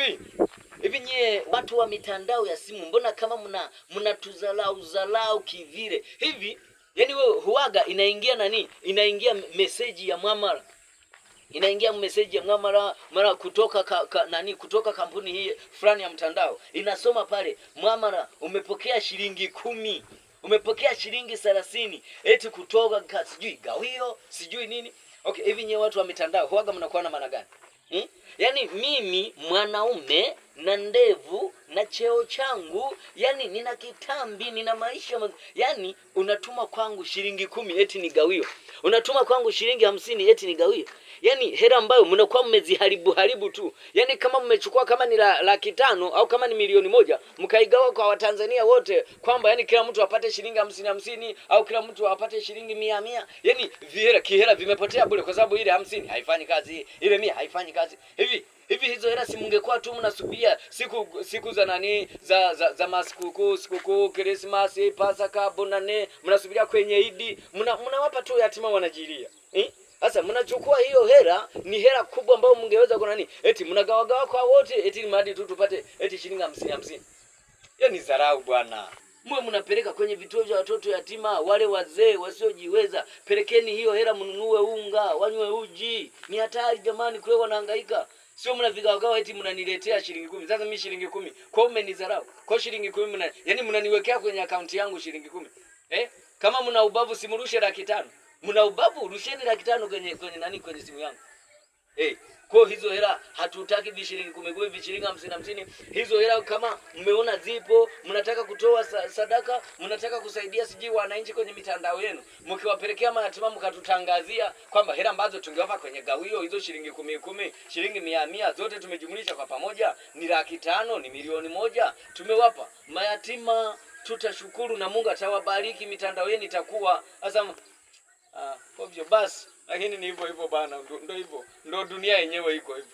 Hivi hivi nyie Watu wa mitandao ya simu, mbona kama mnatuzalau zalau kivile hivi? Yani wewe huaga inaingia nani, inaingia meseji ya mwamala, inaingia meseji ya mwamala mara kutoka nani, kutoka kampuni hii fulani ya mtandao, inasoma pale mwamala, umepokea shilingi 10, umepokea shilingi 30, eti kutoka sijui gawio sijui nini. Okay, hivi nyewe watu wa mitandao huaga mnakuwa na maana gani? Hmm? Yaani mimi mwanaume na ndevu na cheo changu, yani nina kitambi, nina maisha, yani unatuma kwangu shilingi 10 eti ni gawio, unatuma kwangu shilingi 50 eti ni gawio. Yani hela ambayo mnakuwa mmeziharibu haribu tu, yani kama mmechukua kama ni laki tano au kama ni 1,000,000 mkaigawa kwa Watanzania wote kwamba yani kila mtu apate shilingi 50 50 au kila mtu apate shilingi 100 100, yani vihela kihela vimepotea bure, kwa sababu ile 50 haifanyi kazi, ile 100 haifanyi kazi. Hivi hivi hizo hela si mngekuwa tu mnasubiria siku za nani za masikukuu, sikukuu, Krismasi, Pasaka, Bonane, mnasubiria kwenye Idi, mnawapa tu yatima wanajilia. Sasa mnachukua hiyo hela, ni hela kubwa ambayo mngeweza kuna nani? Eti mnagawagawa kwa wote, eti ni mradi tu tupate eti shilingi 50 50. Hiyo ni dharau bwana. Mwe mnapeleka kwenye vituo vya watoto yatima, wale wazee wasiojiweza, pelekeni hiyo hela mnunue unga, wanywe uji. Ni hatari jamani, kule wanahangaika. Sio mnavigawagawa eti mnaniletea shilingi 10. Sasa mimi shilingi 10. Kwa hiyo mmenidharau. Kwa shilingi 10 yani mnaniwekea kwenye akaunti yangu shilingi 10. Kama mna ubavu simrushe 500,000. Mna ubavu rusheni 500,000 kwenye nani, kwenye simu yangu. Kwa hizo hela hatutaki vishilingi 10 10, vishilingi 50 50. Hizo hela kama mmeona zipo, mnataka kutoa sadaka, mnataka kusaidia sijui wananchi kwenye mitandao yenu, mkiwapelekea mayatima mkatutangazia kwamba hela ambazo tungewapa kwenye gawio hizo shilingi 10 10, shilingi 100 100, zote tumejumlisha kwa pamoja ni 500,000, ni 1,000,000 tumewapa mayatima, tutashukuru na Mungu atawabariki, mitandao yenu itakuwa. Sasa ovyo basi, lakini ni hivyo hivyo bana, ndo hivyo, ndo dunia yenyewe iko hivyo.